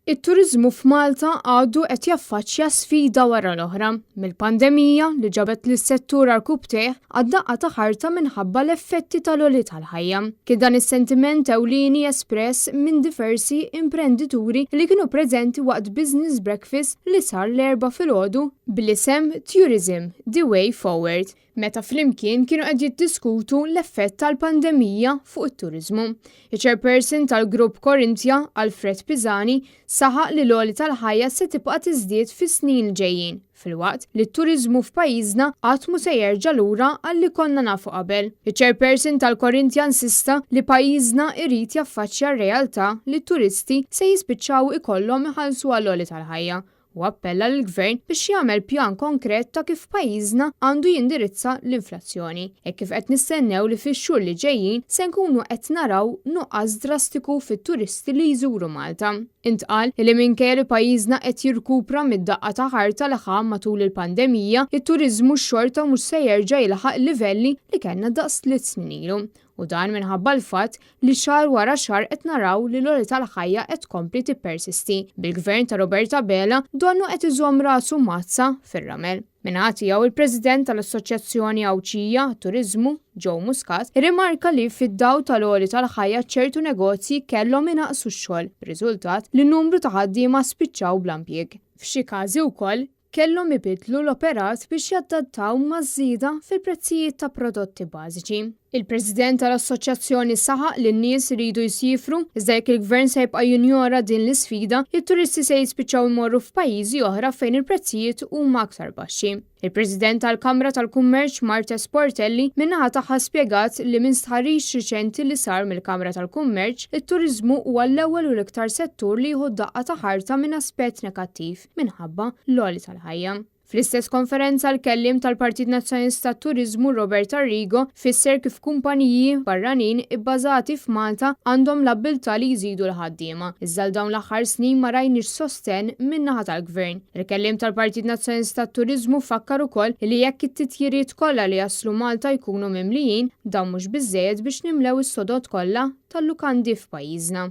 It-turiżmu f'Malta għadu qed jaffaċċja sfida wara l-oħra, mill-pandemija li ġabet lis-settur għarkupptejh għad-daqqa ta' ħarta minħabba l-effetti tal-għoli tal-ħajja. Kien dan is-sentiment ewlieni espress minn diversi imprendituri li kienu preżenti waqt business breakfast li sar l-Erbgħa filgħodu bl-isem Tourism, The Way Forward, meta flimkien kienu qed jiddiskutu l-effett tal-pandemija fuq it-turiżmu. Iċ-chairperson tal-Grupp Corinthia, Alfred Pisani, saħaq li l-għoli tal-ħajja se tibqa' tiżdied fis-snin li ġejjin, filwaqt li t-turiżmu f'pajjiżna qatt mhu se jerġa' lura għal li konna nafu qabel. Iċ-chairperson tal-Corinthia insista li pajjiżna irid jaffaċċja r-realtà li t-turisti se jispiċċaw ikollhom iħallsu għall-għoli tal-ħajja u appella lill-Gvern biex jagħmel pjan konkret ta' kif pajjiżna għandu jindirizza l-inflazzjoni, hekk kif qed nistennew li fix-xhur li ġejjin se nkunu qed naraw nuqqas drastiku fit-turisti li jżuru Malta. Intqal li minkejja li pajjiżna qed jirkupra mid-daqqa ta' ħarta li ħa matul il-pandemija, it-turiżmu xorta mhux se jerġa' jilħaq il-livelli li kellna daqs tliet snin ilu u dan minħabba l-fatt li xahar wara xahar qed naraw li l-għoli tal-ħajja qed tkompli tippersisti, bil-Gvern ta' Robert Abela donnu qed iżomm rasu mgħaddsa fir-ramel. Min-naħa tiegħu, il-President tal-Assoċjazzjoni Għawdxija għat-Turiżmu, Joe Muscat, irrimarka li fid-dawl tal-għoli tal-ħajja ċertu negozji kellhom inaqqsu x-xogħol, b'riżultat li numru ta' ħaddiema spiċċaw bla impjieg. F'xi każi wkoll, kellhom ibiddlu l-operat biex jadattaw maż-żieda fil-prezzijiet ta' prodotti bażiċi. Il-President tal-Assoċjazzjoni saħaq li n-nies iridu jsiefru, iżda jekk il-Gvern se jibqa' jinjora din l-isfida, it-turisti se jispiċċaw imorru f'pajjiżi oħra fejn il-prezzijiet huma aktar baxxi. Il-President tal-Kamra tal-Kummerċ Marthese Portelli min-naħa tagħha spjegat li minn stħarriġ riċenti li sar mill-Kamra tal-Kummerċ, it-turiżmu huwa l-ewwel u l-iktar settur li jieħu daqqa ta' ħarta minn aspett negattiv. minħabba l-għoli tal-ħajja. Fl-istess konferenza l-kelliem tal-Partit Nazzjonalista għat-Turiżmu Robert Arrigo fisser kif kumpaniji barranin ibbażati f'Malta għandhom l-abbiltà li jżidu l-ħaddiema, iżda għal dawn l-aħħar snin ma rajniex sostenn min-naħa tal-Gvern. Il-kelliem tal-Partit Nazzjonalista għat-Turiżmu fakkar ukoll li jekk it-titjiriet kollha li jaslu Malta jkunu mimlijin, dan mhux biżżejjed biex nimlew is-sodod kollha tal-lukandi f'pajjiżna.